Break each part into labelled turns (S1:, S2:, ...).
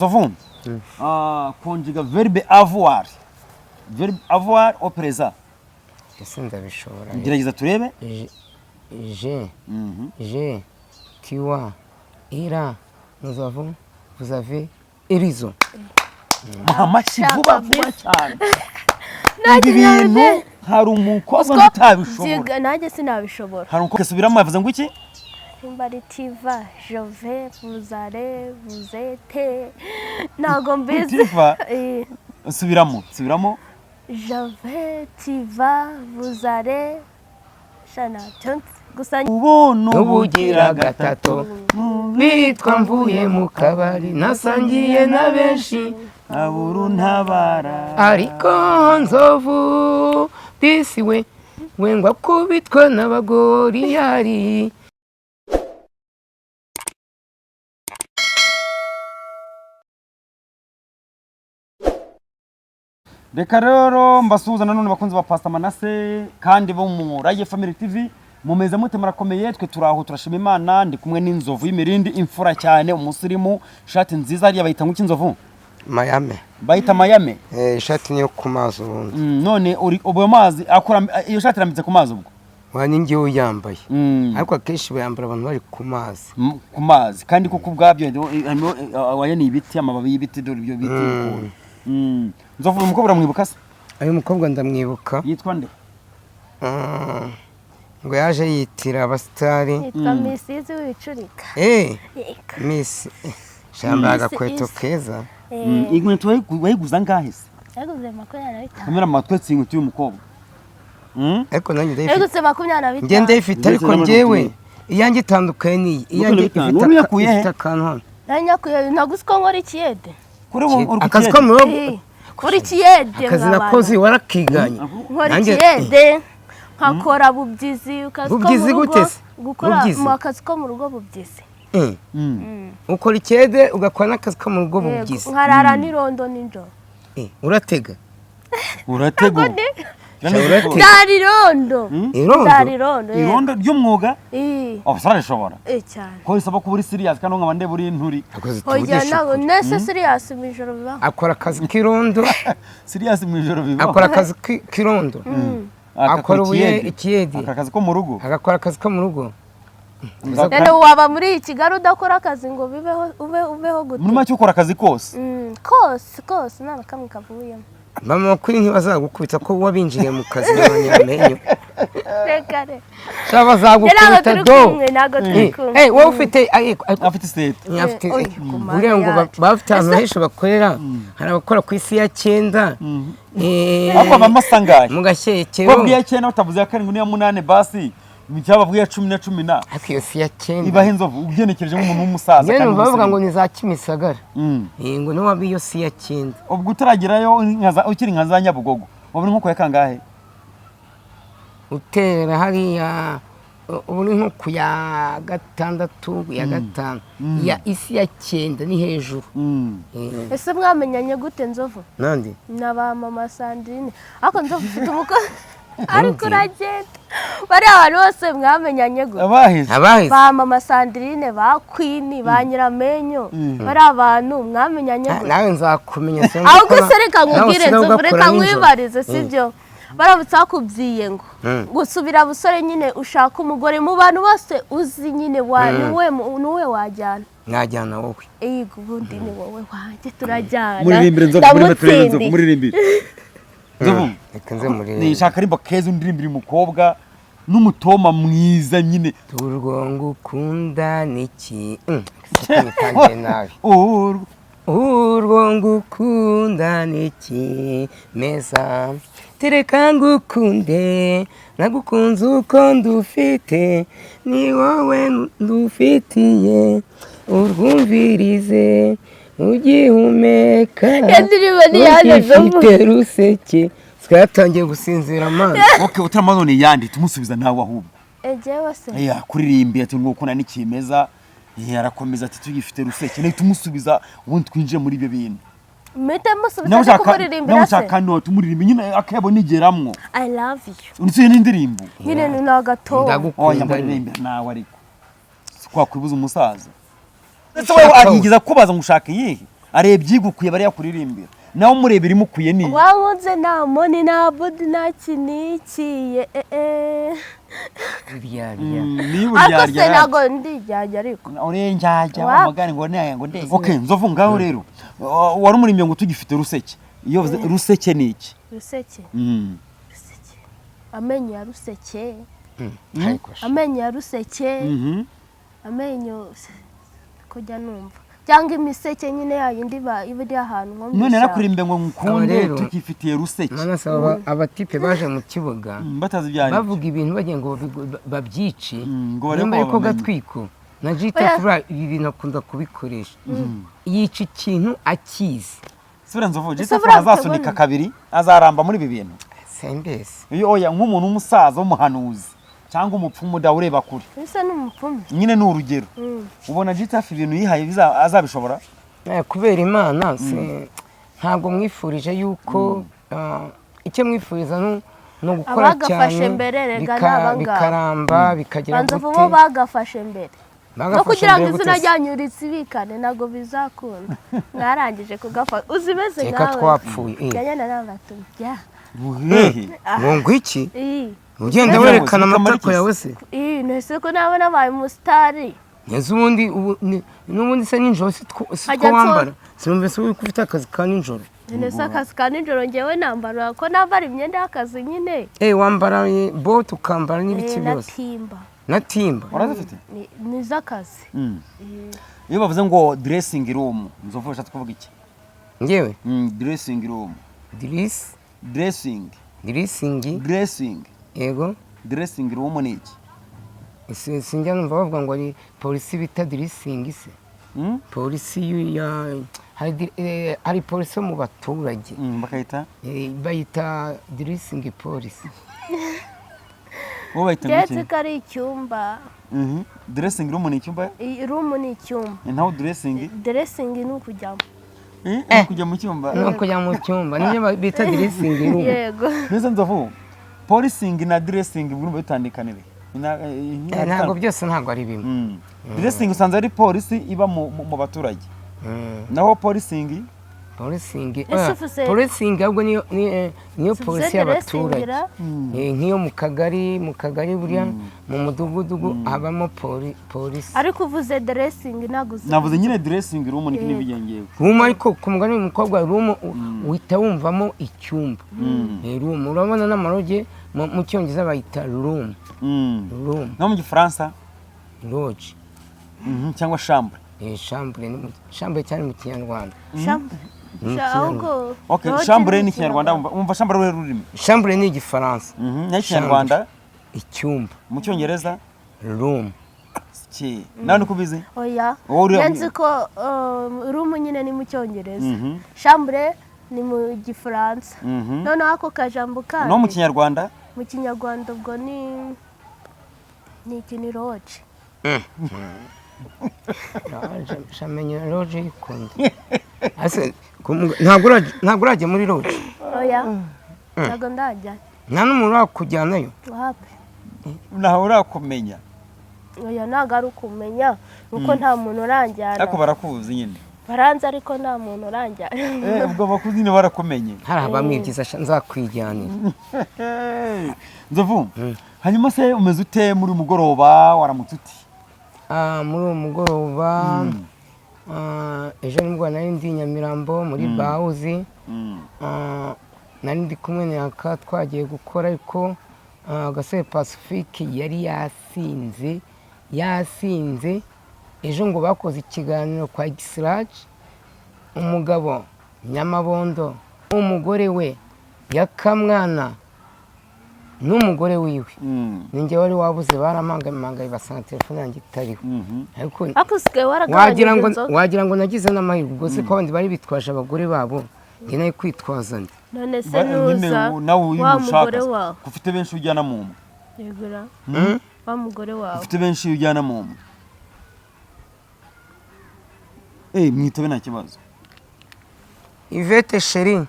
S1: Nzovu, conjuga verbe avoir, verbe avoir au présent.
S2: Ese ndabishobora?
S1: Gerageza turebe.
S2: Je, j'ai, tu as, il a, nous avons, vous avez, ils ont.
S1: Muha amashyi vuba vuba cyane.
S3: Nanjye
S1: Ibi bintu
S3: nabyo-
S1: hari umukobwa
S3: Uziko
S1: utabishobora.
S3: Nanjye sinabishobora.
S1: Hari umukobwa, subiramo, yavuze ngo iki?
S3: Nimba ari tu vas, je vais, vous allez, vous êtes, ntabwo mbizi.
S1: Tu vas?
S3: Eh.
S1: Subiramo, subiramo.
S3: Je vais, tu vas, vous allez, sha ntabyo nzi gusa.
S1: Ubuntu
S2: N'ubugira gatatu bitwa mvuye mu kabari, nasangiye na benshi,
S1: aburu ntabara.
S2: Ariko Nzovu disi we we ngo akubitwa n'abagoriyari.
S1: Reka rero mbasuhuza nanone, bakunzi ba Pastor Manase kandi bo mu Raye Family TV. Mumeze mute? Murakomeye? Twe turaho, turashima Imana. Ndi kumwe n'inzovu y'imirindi, imfura cyane, umusirimu, ishati nziza hariya bayita ngo iki, Nzovu?
S2: Mayame.
S1: Bayita mayame.
S2: Ishati niyo ku mazi ubundi.
S1: None uri ubu ayo mazi akora, iyo shati irambitse ku mazi ubwo?
S2: Wa ni njyewe uyambaye, ariko akenshi bayambara abantu bari ku mazi.
S1: Ku mazi kandi kuko ubwabyo harimo aya ni ibiti, amababi y'ibiti, dore ibyo biti. Nzovu, uyu mukobwa uramwibuka se?
S2: Uyu mukobwa ndamwibuka.
S1: Yitwa nde?
S2: Ngo yaje yitira abasitari.
S3: Yitwa Misizi w'ibicurika. Yego.
S2: Miss shamba
S3: Miss
S2: agakweto
S3: Isi.
S2: keza.
S3: Eh,
S1: Inkweto wayiguze angahe se?
S3: Yaguze 25.
S1: Kamera amatwi, inkweto y'uyu mukobwa.
S2: Ariko nanjye ndayifite.
S3: Yaguze 25.
S2: Njye ndayifite, ariko
S1: Ndetse
S2: njyewe
S1: n'amabuye.
S2: iyanjye itandukanye n'iyi. Iyanjye
S1: 25.
S2: ifite
S1: Wowe uyakuye he?
S2: ifite akantu hano.
S3: Nanjye nyakuye, ntabwo uzi ko nkora ikiyede.
S1: Kuri ubu uri ku
S2: Akazi ko
S1: kiyede?
S2: mu rugo.
S3: Eh, nkora ikiyede.
S2: Akazi
S3: mwa
S2: nakoze
S3: bantu.
S2: warakiganye.
S3: Nkora
S2: Nanjye-
S3: ikiyede, nkakora bubyizi, akazi ko mu
S2: Bubyizi
S3: rugo.
S2: gute se?
S3: Gukora
S2: Bubyizi?
S3: mu akazi ko mu rugo, bubyizi.
S2: Ukora ikiyede, ugakora n'akazi ko mu rugo,
S3: Yego,
S2: bubyizi.
S3: nkarara n'irondo nijoro.
S2: Uratega?
S1: Uratega ubu?
S2: Uratega.
S3: Ndara irondo.
S2: Irondo?
S3: Ndara irondo, yego.
S1: Irondo ry'umwuga?
S3: Eh,
S1: Oh, sararishobora.
S3: eh, cyane.
S1: Ko bisaba kuba uri serious kandi nkaba ndeba uri inturi.
S2: Akazi,
S3: Oya,
S2: tuvugishe
S3: ntabwo
S2: ukuri.
S3: nese serious mu ijoro bibaho.
S2: Akora akazi k'irondo.
S1: Serious mu ijoro bibaho.
S2: Akora akazi k'irondo, akora ubuye ikiyede.
S1: Akora akazi ko mu rugo.
S2: Agakora akazi ko mu rugo.
S3: None waba muri iyi Kigali udakora akazi ngo bibeho, ube ubeho gute?
S1: Muri make ukora akazi kose.
S3: Kose kose, nta na kamwe kavuyemo.
S2: Mama, kuri ntibazagukubita ko wabinjiriye mu kazi n'abanyamenyo?
S3: Reka reka.
S2: Sha,
S3: Njye ntabwo
S2: bazagukubita
S3: turi
S2: do.
S3: kumwe, ntabwo turi kumwe.
S2: Wowe ufite
S1: Afite state.
S2: Afite
S3: Oya, kumana
S2: buriya ngo
S3: yacu.
S2: baba bafite ahantu henshi bakorera. Hari abakora ku isi ya cyenda,
S1: Ariko baba asangaye.
S2: mu gashyekero.
S1: Babwiye cyenda, batavuze ya karindwi n'iya munani, basi cyangwa babwiye cumi na cumi na.
S2: Ariko iyo si ya cyenda.
S1: Ibahe, Inzovu, ugenekereje nk'umuntu w'umusaza
S2: Njyewe
S1: kandi
S2: numva bavuga ngo
S1: w'umusirimu.
S2: ni za Kimisagara. Ngo niwaba iyo si ya cyenda.
S1: Ubwo utaragerayo ukiri nka za Nyabugogo wabona nko ku ya kangahe?
S2: Utera hariya ubu ni nko ku ya gatandatu, ya gatanu, ya isi ya cyenda ni hejuru.
S3: Ese mwamenyanye gute, Nzovu?
S2: Nandi?
S3: Na ba mama Sandrine. Ariko Nzovu ufite umukozi, ariko uragenda, bariya abantu bose mwamenyanye gute?
S1: Abaheze?
S2: Abaheze?
S3: Ba mama Sandrine, ba Queen, ba Nyiramenyo, bariya bantu mwamenyanye gute?
S2: Nawe nzakumenya se.
S3: Ahubwo se reka
S2: nawe
S3: nkubwire,
S2: usigaye
S3: Nzovu,
S2: ugakora
S3: reka
S2: nijoro.
S3: nkwibarize, sibyo? Baramutse bakubwiye ngo gusubira busore nyine, ushaka umugore, mu bantu bose uzi nyine wa niwe wajyana?
S2: Mwajyana wowe.
S3: Yego, ubundi ni wowe wanjye, turajyana.
S1: Muririmbire, Nzovu, muri turebe Nzovu.
S3: Ndamutsindiye.
S1: Muririmbire, Nzovu.
S2: Reka nze murebe.
S1: Ni shaka arimba keza, undirimbire umukobwa n'umutoma mwiza nyine.
S2: Urwo ngukunda niki? Nitangiye nabi.
S1: Urwo.
S2: Urwo ngukunda niki meza, tereka ngukunde, nagukunze uko ndufite, ni wowe ndufitiye, urwumvirize ugihumeka.
S3: Iyo ndirimbo ni iyande, Nzovu?
S2: Ugifite ruseke, twatangiye gusinzira amazi.
S1: Okay, utaramazone yandi tumusubiza nawe ahubwo.
S3: Ejewe se?
S1: Ya kuririmbiye ati ngo ukunda n'ikimeza. Arakomeza ati tugifite ruseke, nawe tumusubiza, ubundi twinjiye muri ibyo bintu.
S3: Mpite musubiza
S1: Nawe
S3: ndi
S1: ushaka,
S3: kumuririmbira
S1: nawe
S3: se?
S1: ushaka no tumuririmbe nyine, akayabo nigeramwo.
S3: I love you.
S1: Unsuye n'indirimbo.
S3: Nyine ni agatobo.
S1: Oya.
S2: Ndagukunda.
S1: Muririmbira nawe, ariko si kwakwibuza umusaza. Ese wowe arigeza kubaza ngo ushaka iyihe? Areba ibyigukwiye bariya kuririmbira, nawe umureba irimukwiye ni iyi.
S3: Wankunze nta money, nta body, nta kinikiye
S2: Iryarya.
S1: Niba
S3: Ariko se
S1: uryarya
S3: ntabwo ndijyajya ariko.
S1: Urenjyajya.
S3: Wa-
S1: Umugani ngo naya ngo ndeze. Okay, Nzovu, ngaho rero wari umuririmbyi ngo tugifite ruseke. Iyo uvuze ruseke ni iki?
S3: Ruseke. Ruseke, amenyo ya ruseke.
S2: Ariko sha.
S3: Amenyo ya ruseke. Amenyo kujya numva cyangwa imiseke nyine yayindi iba iri ahantu nko mu
S1: None
S3: ishyamba.
S1: narakurimbe ngo nkunde
S2: Aba rero-
S1: tukifitiye ruseke.
S2: Manase, abatipe baje mu kibuga
S1: Batazi ibyo ari byo.
S2: bavuga ibintu bagira ngo babyice.
S1: Ngo barebe
S2: Nyuma
S1: ko
S2: ariko
S1: babamenya.
S2: gatwiko na Jita
S3: Oya.
S2: Fura, ibi bintu akunda kubikoresha, yica ikintu akizi.
S1: Sibira Nzovu,
S3: Ese
S1: Jita
S3: buriya
S1: azasunika
S3: butabona?
S1: kabiri, azaramba muri ibi bintu.
S2: Sembese.
S1: Iyo oya, nk'umuntu w'umusaza w'umuhanuzi cyangwa umupfumu da ureba kure.
S3: Bisa n'umupfumu.
S1: Nyine ni urugero. Ubona Jita ibintu yihaye azabishobora?
S2: Kubera Imana se, ntabwo mwifurije yuko icyo mwifuriza ni ugukora
S3: Abagafashe
S2: cyane
S3: mbere rega ni abangaba.
S2: bikaramba bikagira
S3: Banza
S2: gute.
S3: vuba bagafashe mbere no
S2: Bagafashe
S3: kugira ngo
S2: mbere gute
S3: izina
S2: se?
S3: ryanyu risibikane, ntabwo bizakunda mwarangije kugafata uzi imeze
S2: Reka
S3: nkawe.
S2: twapfuye.
S3: Njyana n'abatubya.
S1: Hehe.
S2: Ngo ngwiki?
S3: Iyi.
S2: Ugenda
S1: Ngira ngo
S2: werekana
S1: zika
S2: amatako
S1: marikisi.
S2: yawe se?
S3: Iyi ntese ko naba nabaye umusitari.
S2: Neza ubundi n'ubundi se nijoro si two
S3: Hajya
S2: wambara, sinumvise ko ufite akazi ka nijoro.
S3: Ntese akazi ka nijoro ngewe nambara ko nambara imyenda y'akazi nyine.
S2: Wambara bote, ukambara n'ibiki
S3: Na
S2: byose.
S3: Timba.
S2: Na timba.
S1: Urazifite?
S3: Ni iz'akazi.
S1: Iyo bavuze ngo dressing room, Nzovu, ushatse kuvuga iki?
S2: Ngewe?
S1: Dressing room.
S2: Dirisi.
S1: Dressing.
S2: Dressing.
S1: Dressing.
S2: Yego.
S1: Dressing room ni iki?
S2: Sinjya numva bavuga ngo ari polisi bita dressing se? Polisi ya hari polisi yo mu baturage.
S1: Bakayita?
S2: Bayita dressing polisi.
S1: Wowe bayita ngo
S3: Keretse
S1: iki?
S3: ko ari icyumba.
S1: Dressing room ni icyumba?
S3: Iyi room ni icyumba.
S1: Naho dressing?
S3: Dressing ni ukujyamo.
S1: Ni kujya mu cyumba.
S2: Ni ukujya mu cyumba, nibyo bita dressing room.
S3: Yego.
S1: Mbese Nzovu, policing na dressing burumva bitandukanire?
S2: Ntabwo byose, ntabwo ari bimwe.
S1: Dressing usanze ari polisi iba mu baturage. Naho policing?
S2: Policing
S3: Ese uvuze-
S2: policing ahubwo niyo niyo
S3: Uvuze
S2: polisi y'abaturage.
S3: dressing ra?
S2: Nk'iyo mu kagari buriya mu mudugudu habamo polisi.
S3: Ariko uvuze dressing ntabwo uzi.
S1: Navuze nyine dressing room ni n'ibigengewe.
S2: Room, ariko ku mugani w'umukobwa, room uhita wumvamo icyumba. Room urabona n'amaroge mu Cyongereza bayita room. Room.
S1: No mu Gifaransa?
S2: Lodge.
S1: Cyangwa chambre.
S2: Chambre chambre cyane mu Kinyarwanda.
S3: Chambre.
S2: Mu
S3: Ahubwo
S1: Okay,
S3: lodge
S1: chambre
S3: ni
S1: ni Ikinyarwanda. Wumva chambre ari rurimi?
S2: Chambre ni Igifaransa.
S1: Naho Ikinyarwanda?
S2: Icyumba.
S1: Mu Cyongereza?
S2: Room.
S1: Ki nawe niko ubizi?
S3: Oya.
S1: Wowe
S3: Njye nzi ko room nyine ni mu Cyongereza, chambre ni mu Gifaransa, noneho ako kajambo kandi
S1: No mu Kinyarwanda?
S3: Mu Kinyarwanda ubwo ni iki? Ni lodge.
S2: Shamenya lodge yikunda. Ese ntabwo urajya muri lodge?
S3: Oya, ntabwo ndajya.
S2: Nta n'umuntu urakujyanayo?
S3: Wapi.
S1: Ntawe urakumenya?
S3: Oya, ntabwo ari ukumenya, kuko nta muntu uranjyana.
S1: Ariko barakuzi nyine.
S3: Baranzi ariko nta muntu uranjyana.
S1: Ubwo bakuzi nyine barakumenye.
S2: Hari abamwibyiza sha, nzakwijyanira.
S1: Nzovu, hanyuma se umeze ute muri uyu mugoroba? Waramutse uti?
S2: Muri uwo mugoroba, ejo nibwo nari ndi i Nyamirambo muri bawuzi. Nari ndi kumwe na Yaka, twagiye gukora, ariko Gasore Pacifique yari yasinze, yasinze. Ejo ngo bakoze ikiganiro kwa Gisiraje, umugabo Nyamabondo, umugore we Yakamwana n'umugore wiwe. Ninjye wari wabuze, barampamagaye basanga telefone yanjye itariho. Ariko
S3: Ariko usigaye
S2: wagira
S3: waragabanyije
S2: ngo
S3: inzoga.
S2: Wagira ngo nagize n'amahirwe. Ubwo se ko abandi bari bitwaje abagore babo, njye nawe kwitwaza nde?
S3: None se
S1: Nyine
S3: nuza
S1: nawe uyu
S3: wa
S1: ushaka
S3: mugore wawe.
S1: Ufite benshi ujyana mu mwe.
S3: Yegura wa mugore wawe.
S1: Ufite benshi ujyana mu mwe. Mwitobe, nta kibazo.
S2: Yvette chérie.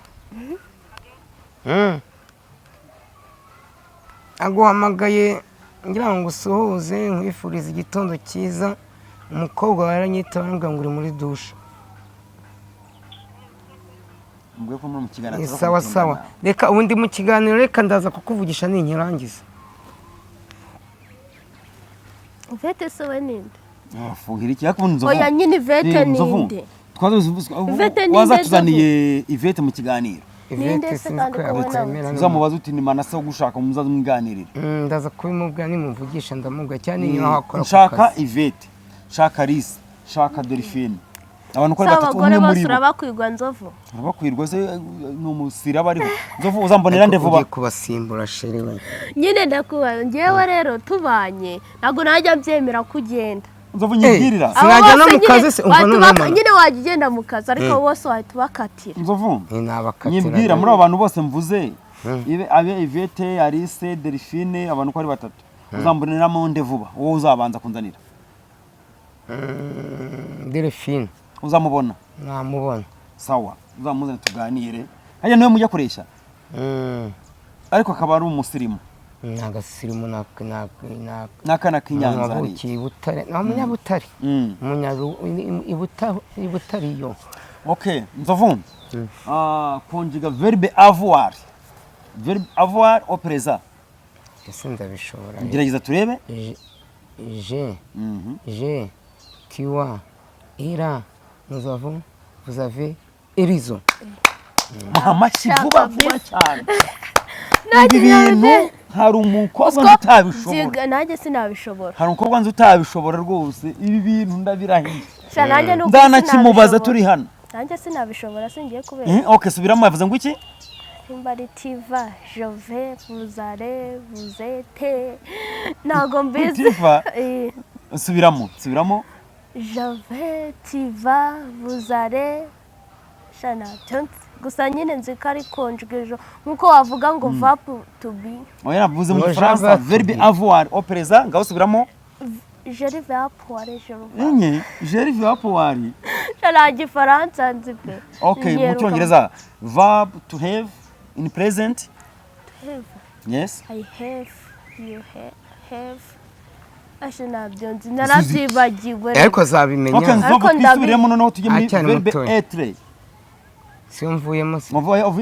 S2: Aguhamagaye ngira ngo usuhuze, nkwifurize igitondo cyiza. Umukobwa wawe aranyitaba, arambwira ngo uri muri douche.
S1: Mbwiye ko muri mu kiganiro
S2: Ni
S1: tuza
S2: sawa sawa.
S1: kumutungana.
S2: Reka ubundi mu kiganiro, reka ndaza kukuvugisha ninkirangiza.
S3: Ivete se we ninde?
S1: Wafuhira iki yakubona Inzovu?
S3: Oya nyine, Ivete
S1: Eh, Nzovu,
S3: ninde?
S1: twaza
S3: Ivete ninde?
S1: wazatuzaniye Ivete mu kiganiro.
S3: Ninde
S2: Ivete
S3: se
S2: sinzi
S3: kandi
S2: ko
S3: ko ubona
S2: yakwemera.
S1: Uzamubaza uti ni Manase wo gushaka, muzaze mwiganirire.
S2: Ndaza kubimubwira, nimumvugisha ndamubwira cyane niyo aho akora ku
S1: Nshaka
S2: kazi.
S1: Ivete, nshaka Alice, nshaka Delphine, abantu uko ari
S3: Si
S1: batatu,
S3: abagore
S1: umwe
S3: bose
S1: muri bo.
S3: urabakwirwa, Nzovu?
S1: Urabakwirwa se? Ni umusira bariho. Nzovu, uzambonera nde
S2: Ariko
S1: vuba?
S2: ugiye kubasimbura, chérie we.
S3: Nyine ndakubaza njyewe rero, tubanye ntabwo najya mbyemera ko ugenda.
S1: Nzovu, nyibwirira.
S2: Eh, Sinajya
S3: Abo
S2: no
S3: bose
S2: mu kazi
S3: nyine
S2: se, umva
S3: wahita
S2: noneho mama.
S3: Nyine wajya ugenda mu kazi, ariko bose wahita ubakatira.
S1: Nzovu,
S2: Eh, nabakatira.
S1: nyibwira muri abo bantu bose mvuze, ibe abe Ivete, Alice, Delphine, abantu uko ari batatu, uzamboneramo nde vuba, wowe uzabanza kunzanira?
S2: Delphine.
S1: Uzamubona?
S2: Namubona.
S1: Sawa, uzamuzane tuganire. Hajya niwe mujya kureshya? Ariko akaba ari umusirimu?
S2: Ni agasirimu
S1: N'akana k'inyanza hariya.
S2: Wavukiye i Butare, ni umunyabutare. I Butare iyo.
S1: Ok, Nzovu, conjuga verbe avoir, verbe avoir au présent.
S2: Ese ndabishobora?
S1: Gerageza turebe.
S2: Je, je, tu as, il a, nous avons, vous avez, ils ont.
S1: Muha amashyi vuba vuba cyane.
S3: Nanjye
S1: Ibi bintu
S3: nabyo-
S1: hari umukobwa nzi utabishobora.
S3: Nanjye sinabishobora.
S1: Hari umukobwa nzi utabishobora rwose, ibi bintu ndabirahiye.
S3: Sha, nanjye ni ukuri
S1: Nzanakimubaza
S3: sinabishobora.
S1: turi hano.
S3: Nanjye sinabishobora, singiye kubera.
S1: Ok, subiramo, yavuze ngo iki?
S3: Nimba ari tu vas, je vais, vous allez, vous êtes, ntabwo mbizi.
S1: Tu vas?
S3: Eh,
S1: Subiramo, subiramo.
S3: Je vais, tu vas, vous allez, sha ntabyo nzi. Gusa nyine nzi ko ari conjugaison nkuko wavuga ngo verb to be.
S1: Oya, navuze mu
S2: Ngo
S1: Gifaransa.
S2: Jean
S1: Verbe
S2: Baptiste.
S1: avoir au présent, ngaho subiramo.
S3: Je vais avoir, je vais.
S1: Enye je vais avoir.
S3: Sha, nta Gifaransa nzi pe.
S1: Ok, mu
S3: Ngeruka.
S1: Cyongereza, verb to have in present.
S3: Have.
S1: Yes.
S3: I have, you have. Ashe ntabyo nzi, narabyibagiwe.
S2: Ariko azabimenya.
S1: Ok, Nzovu,
S3: Ariko
S1: twisubiremo noneho tujye muri
S2: Aracyari
S1: verbe
S2: mutoya.
S1: être.
S2: Siyo mvuyemo se?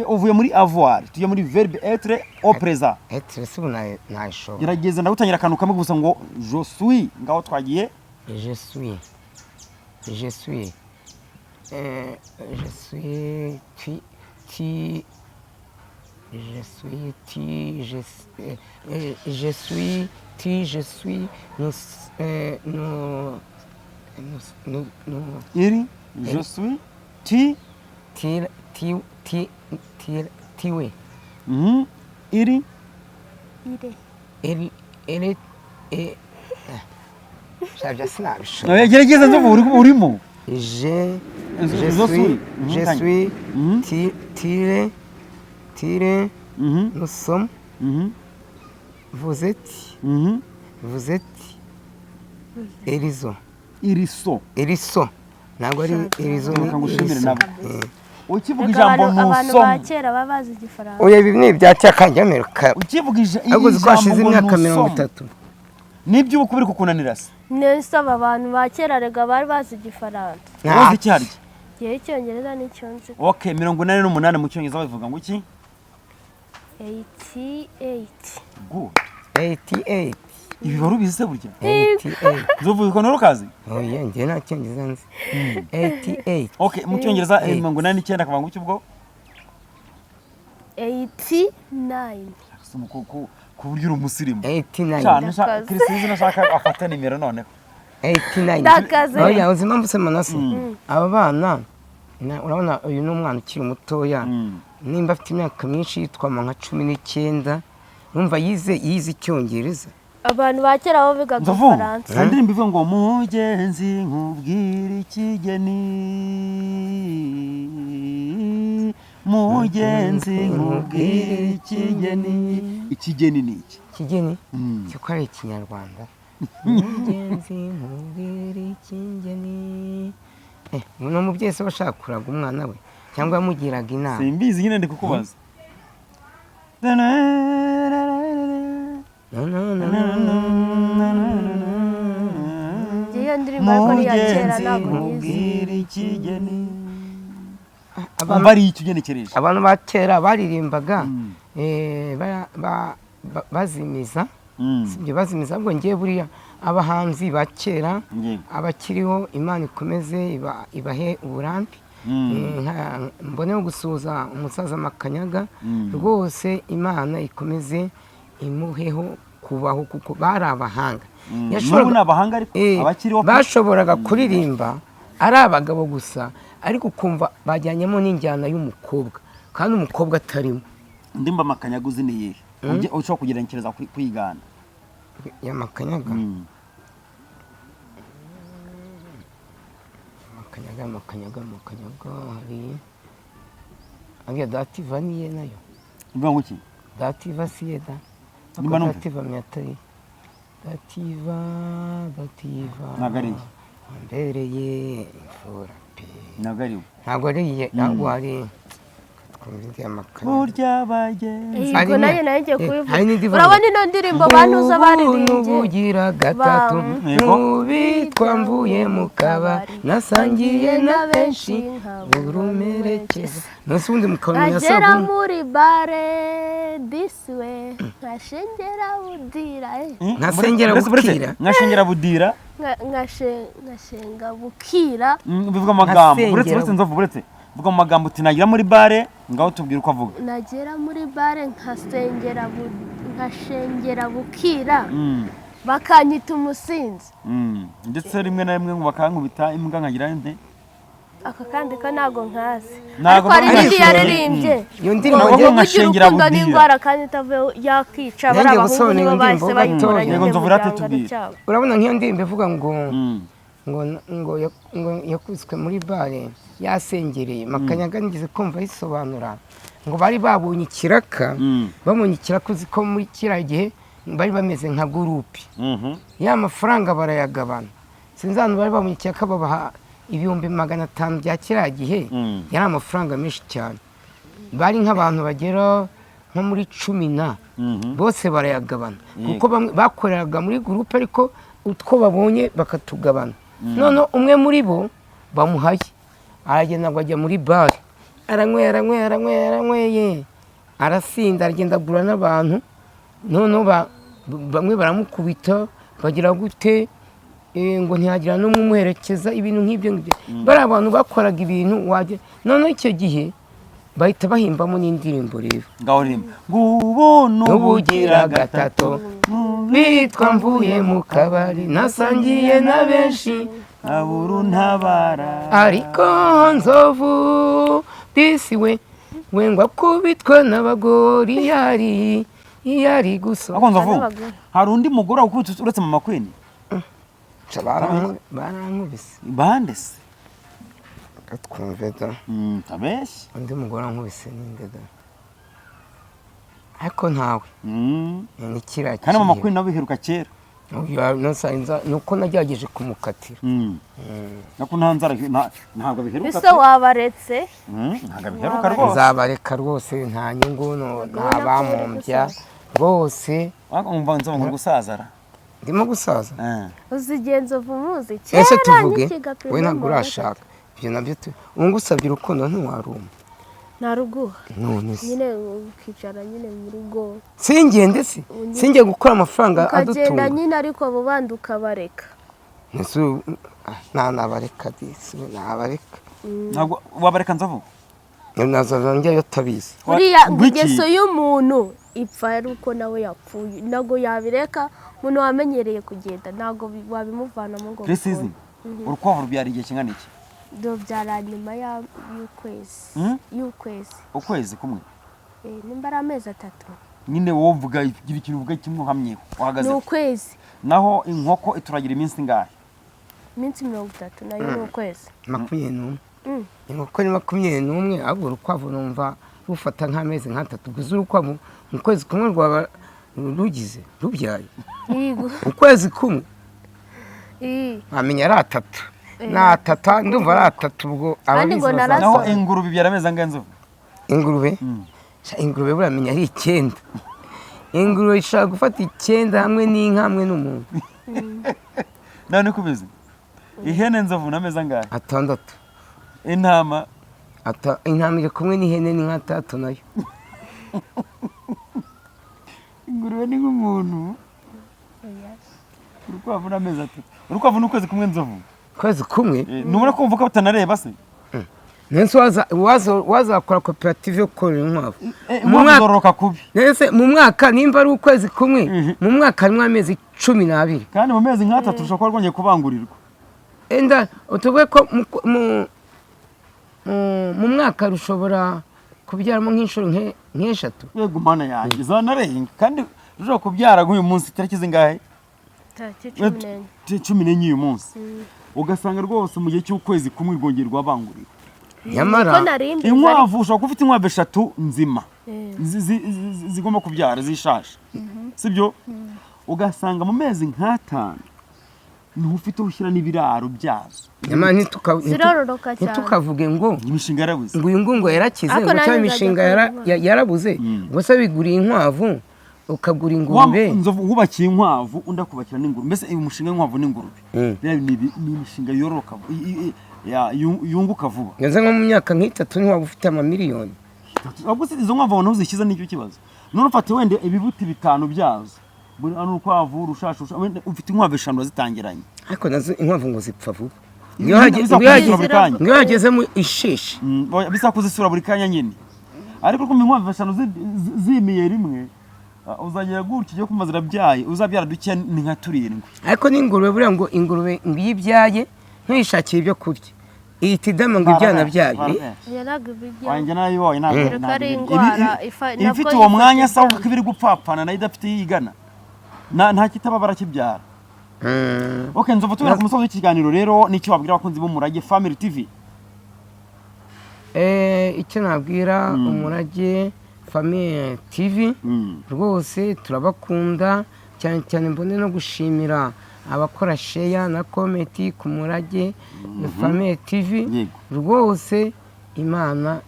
S1: Uvuye muri avoir, tujye muri verbe être au présent.
S2: Être se ubu nayishobora.
S1: Gerageza, ndagutangira akantu kamwe gusa ngo je suis, ngaho twagiye.
S2: Je suis, je suis, je suis, tu, tu, je suis, tu, je suis, tu, je suis, nous, nous, nous, nous, nous,
S1: Iri, je suis, tu.
S2: Tu, tu, tu, tu, tu, oui.
S1: Iri.
S3: Ire.
S2: Il, il est, et, shabya sinabishobora.
S1: Oya, gerageza Nzovu, urimo.
S2: Je,
S1: Je
S2: je
S1: suis.
S2: suis, je
S1: Tanya.
S2: suis, tu, tu, tu, nous sommes, vous êtes, vous êtes, ils ont.
S1: Ils sont.
S2: Ils sont. Ntabwo ari ils ont, ni
S1: Reka ngushimire
S2: ils sont.
S1: nabo. Ukivuga
S3: Reka
S1: ijambo
S3: abantu abantu ba
S1: nous sommes,
S3: kera baba bazi Igifaransa.
S2: Oya, ibi ni ibya kera kandi amerika.
S1: Ukivuga
S2: Ariko uzi ko hashize
S1: ijambo ngo
S2: imyaka mirongo
S1: nous sommes,
S2: itatu.
S1: Nibyo uba biri kukunanira se?
S3: Nesaba abantu ba kera rega bari bazi Igifaransa.
S1: Uzi iki harya?
S3: Ngewe Icyongereza nicyo nzi.
S1: Ok, 88 mu Cyongereza babivuga ngo iki?
S3: 88.
S1: Good.
S2: 88.
S1: Ibi wari ubizi se burya?
S2: 88.
S1: Nzovu, ukuntu urukazi?
S2: Oya, njye nta Cyongereza nzi. 88.
S1: Ok, mu Cyongereza
S2: Eight.
S1: 89 akavuga ngo iki ubwo?
S3: 89.
S1: Ku buryo uri umusirimu.
S2: 89.
S1: Cyane ushaka
S3: Ndakaze.
S1: Christine nashaka afata nimero noneho.
S2: 89.
S3: Ndakaze.
S2: Oya, uzi impamvu se, Manase? Aba bana urabona uyu ni umwana ukiri mutoya. Nimba afite imyaka myinshi yitwama nka 19, urumva yize Icyongereza.
S3: Abantu ba kera bo bigaga
S1: Nzovu,
S3: Igifaransa.
S1: hari indirimbo ivuga ngo mugenzi nkubwire ikigeni, mugenzi nkubwire ikigeni. Ikigeni ni iki?
S2: Ikigeni cyo ko ari Ikinyarwanda. Mugenzi nkubwire ikigeni. Ni umubyeyi se washaka kuraga umwana we cyangwa yamugiraga inama?
S1: Simbizi nyine, ndi kukubaza.
S2: No, no, no, no, no.
S3: Iyo ndirimbo ariko ni iya kera,
S1: Mugenzi
S3: ntabwo nyizi.
S1: nkubwire ikigeni. Umva ari iki ugenekereje?
S2: Abantu ba kera baririmbaga bazimiza. Sibyo, bazimiza. Ahubwo ngiye buriya abahanzi ba kera abakiriho, Imana ikomeze ibahe uburambe. Mboneho gusuhuza umusaza Makanyaga. Rwose Imana ikomeze imuheho kubaho, kuko bari abahanga.
S1: N'ubu ni abahanga ariko abakiriho pe.
S2: Bashoboraga kuririmba ari abagabo gusa, ariko ukumva bajyanyemo n'injyana y'umukobwa kandi umukobwa atarimo.
S1: Ndimba Makanyaga uzi ni iyihe? Ushobora kugerekereza kwigana?
S2: Ya Makanyaga? Makanyaga, Makanyaga, Makanyaga, hari ariya Dativa, niye nayo.
S1: Ivuga ngo iki?
S2: Dativa siye da.
S1: Nimba numva.
S2: Dativa myatari Dativa, Dativa.
S1: Ntabwo ari iye.
S2: Wambereye imfura pe.
S1: Ntabwo ari we.
S2: Ntabwo ari iye, ntabwo ari. Twumva indi ya Makanyaga.
S1: Burya bagenzi.
S3: Yego, nanjye nayo ngiye kubivuga.
S2: Hari n'indi ivuga
S3: Urabona ino ndirimbo bantuza baririmbye
S2: N'ubugira gatatu
S1: Yego.
S2: Nubitwa mvuye mu kabari, nasangiye na benshi burumerekeza, nonse ubundi mukamenya
S3: Nkagera
S2: sabune.
S3: muri bare disiwe nkashengera budira.
S2: Nkasengera bukira.
S1: Nkashengera budira.
S3: Nkashenga bukira.
S1: Bivuga amagambo.
S2: Nkasengera
S1: Uretse, uretse Nzovu, uretse vuga mu magambo uti nagira muri bare, ngaho tubwire uko avuga.
S3: Nagera muri bare nkasengera nkashengera bukira, bakanyita umusinzi.
S1: Ndetse rimwe na rimwe ngo bakankubita imbwa nkagira nte?
S3: Aka kandi ko ntabwo nkazi.
S1: Ntabwo
S3: Ariko hari
S1: nkazi.
S3: n'indi yaririmbye
S2: Iyo ndirimbo
S1: Ntabwo
S2: ngewe
S3: ngo
S1: nka
S3: ugira
S1: Shengera
S3: urukundo
S1: Budira.
S3: n'indwara kandi itavuye yakica.
S2: Nanjye
S3: Bari abahungu
S2: gusobanura
S3: nibo
S2: iyo
S3: bahise
S2: ndirimbo
S3: bayikora
S2: gatoya.
S3: nyine
S1: Yego,
S3: mu
S1: Nzovu rate
S3: gihangano
S1: tubwire.
S3: cyabo.
S2: Urabona nk'iyo ndirimbo ivuga ngo ngo ngo yakubiswe muri bare yasengereye. Makanyaga nigeze kumva yisobanura ngo bari babonye ikiraka. Babonye ikiraka, uzi ko muri kiriya gihe bari bameze nka groupe, ya mafaranga barayagabana. Sinzi ahantu bari babonye ikiraka, babaha 500,000 bya kiriya gihe. Yari amafaranga menshi cyane. Bari nk'abantu bagera nko muri cumi na, bose barayagabana, kuko bamwe bakoreraga muri groupe, ariko utwo babonye bakatugabana. None umwe muri bo bamuhaye aragenda ngo ajya muri bare, aranyweye, aranyweye, aranyweye, aranyweye, arasinda, aragenda agura n'abantu. Noneho bamwe baramukubita, bagira gute, ngo ntihagira n'umwe umuherekeza, ibintu nk'ibyo ngibyo. Bari abantu bakoraga ibintu wajya. Noneho icyo gihe bahita bahimbamo n'indirimbo rero.
S1: Ngaho rimwe ngubu
S2: N'ubugira gatatu bitwa mvuye mu kabari, nasangiye na benshi
S1: aburu ntabara.
S2: Ariko Nzovu disi we we ngo akubitwe n'abagori yari yari gusa.
S1: Ariko Nzovu,
S3: N'abagore.
S1: hari undi mugore wakubitse uretse Mama Queen?
S2: Barankubise.
S1: Bande se?
S2: Twumve da.
S1: Tabeshye.
S2: Undi mugore wankubise ninde da? Ariko ntawe. Ni kiriya
S1: Kandi Mama
S2: kihe.
S1: Queen nawe biheruka kera.
S2: Nuko nagerageje kumukatira.
S1: Nako nta nzara ntabwo biheruka
S3: Ese
S1: pe.
S3: wabaretse?
S1: Ntabwo biheruka rwose.
S2: Nzabareka rwose, nta nyungu, nta
S3: Ubona ko uri
S2: bamumbya
S3: gusaza.
S2: rwose.
S1: Umva Nzovu ngo gusaza ra.
S2: Ndimo gusaza?
S3: Uzi Nzovu muzi kera
S2: Ese tuvuge
S3: nkikiga
S2: we ntabwo
S3: primaire.
S2: urashaka ibyo nabyo ubu ngusabye urukundo ntiwaruma?
S3: Naruguha.
S2: None se?
S3: Nyine ukicara nyine mu rugo.
S2: Singende se? Sinjye gukora amafaranga
S3: Ukagenda
S2: adutunga?
S3: nyine, ariko abo bandi ukabareka.
S2: Ese nta nabareka disi, nabareka.
S1: Ntabwo wabareka Nzovu.
S2: Nazaza njyayo atabizi.
S3: Buriya ngo
S1: Ngwiki?
S3: ingeso y'umuntu ipfa ari uko nawe yapfuye, ntabwo yabireka. Umuntu wamenyereye kugenda ntabwo wabimuvanamo ngo
S1: Precision.
S3: bikunde.
S1: Urukwavu rubyara igihe kingana iki?
S3: Rubyara nyuma y'ukwezi. Y'ukwezi.
S1: Ukwezi kumwe?
S3: Nimba ari amezi 3.
S1: Nyine wowe uvuga, gira ikintu uvuga kimwe uhamyeho uhagaze.
S3: Ni ukwezi.
S1: Naho inkoko ituragira iminsi ingahe?
S3: Iminsi 30, nayo ni ukwezi.
S2: 21. Inkoko ni 21, ahubwo urukwavu numva rufata nk'amezi nk'atatu gusa. Urukwavu mu kwezi kumwe rwaba rugize rubyaye.
S3: Yego.
S2: Ukwezi kumwe.
S3: Ii.
S2: Wamenya ari atatu, ni atatu, ndumva ari atatu ubwo.
S3: Kandi
S2: Ababizi
S3: ngo
S2: bazaza.
S1: Naho ingurube ibyara amezi angahe, Nzovu?
S2: Ingurube? Sha, ingurube buramenya ari 9. Ingurube ishobora gufata 9 hamwe n'inka hamwe n'umuntu.
S1: Nawe niko ubizi? Ihene, Nzovu, n'amezi angahe?
S2: 6.
S1: Intama?
S2: Intama iri kumwe n'ihene ni nka tatu nayo.
S1: Ingurube ni nk'umuntu.
S3: Oya.
S1: Urukwavu ni amezi 3. Urukwavu ni ukwezi kumwe, Nzovu.
S2: Kwezi kumwe.
S1: Ntubona ko mvuga batanareba se?
S2: Nese wazakora koperative yo korora inkwavu. Mu
S1: Inkwavu
S2: mwaka
S1: zororoka kubi.
S2: Nese mu mwaka nimba ari ukwezi kumwe, mu mwaka harimo amezi 12.
S1: Kandi mu mezi nk'atatu ushobora kuba rwongeye kubangurirwa.
S2: Enda utuvuge ko mu mwaka rushobora kubyaramo nk'inshuro nk'eshatu.
S1: Yego mana yanjye, zanarenga. Kandi rushobora kubyara nk'uyu munsi tariki zingahe?
S3: Tariki 14.
S1: 14 uyu munsi, ugasanga rwose mu gihe cy'ukwezi kumwe rwongeye rwabanguriwe.
S2: Nyamara
S3: Niko nari mbizi.
S1: Inkwavu, ushobora kuba ufite inkwavu eshatu nzima zigomba kubyara zishaje, sibyo? Ugasanga mu mezi nk'atanu niho ufite aho ushyira n'ibiraro byazo.
S2: Nyamara
S3: Zirororoka cyane.
S2: ntitukavuge ngo
S1: Imishinga yarabuze.
S2: ngo uyu nguyu ngo yarakize,
S3: Ariko
S2: ngo
S3: nanjye
S2: cyangwa
S3: nzajya
S2: imishinga
S3: korora inkwavu.
S2: yarabuze, ngo se wiguriye inkwavu, ukagura ingurube.
S1: Nzovu, wubakiye inkwavu, undi akubakira n'ingurube. Mbese uyu mushinga w'inkwavu n'ingurube, biriya ni imishinga yororoka yunguka vuba.
S2: Ngeze nko mu myaka nk'itatu ntiwaba ufite amamiliyoni?
S1: Ahubwo se izo nkwavu abantu uzishyize nicyo kibazo. None ufate wenda ibibuti bitanu byazo, buri ano urukwavu rushashe, wenda ufite inkwavu eshanu wazitangiranye.
S2: Ariko nazo inkwavu ngo zipfa vuba.
S1: Bisa kuzisura buri kanya.
S2: Ngo iyo hagezemo ishishi.
S1: Oya, bisa kuzisura buri kanya nyine. Ariko kumva inkwavu eshanu zimiye rimwe, uzagera gutya ujye kumva zirabyaye, uzabyara duke ni nka turindwi.
S2: Ariko n'ingurube buriya, ngo ingurube ngo iyo ibyaye ntuyishakire ibyo kurya, ihita idama ngo ibyana byayo.
S1: Barabeshya.
S3: Yaraga ibiryo.
S1: Wanjye narayibonye, ntabwo
S3: Kereka
S1: ntabwo
S3: ari indwara
S1: iba
S3: nabwo
S1: ifite uwo
S3: ifata
S1: mwanya se, ahubwo
S3: ibyana.
S1: ko iba iri gupfapfana nayo idafite iyo igana, nta kitaba barakibyara. Okay Nzovu, tubera ku musozi w'ikiganiro rero, n'icyo wabwira abakunzi b'Umurage Family TV?
S2: Icyo nabwira Umurage Family TV, rwose turabakunda cyane cyane. Mbone no gushimira abakora share na comment ku Murage Family TV. Rwose Imana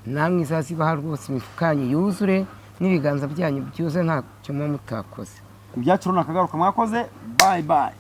S2: namwe izazibaha rwose, imifuka yanyu yuzure n'ibiganza byanyu byuzuye, ntacyo muba mutakoze.
S1: Ibyacu runaka, akagaruka. Mwakoze, bye bye.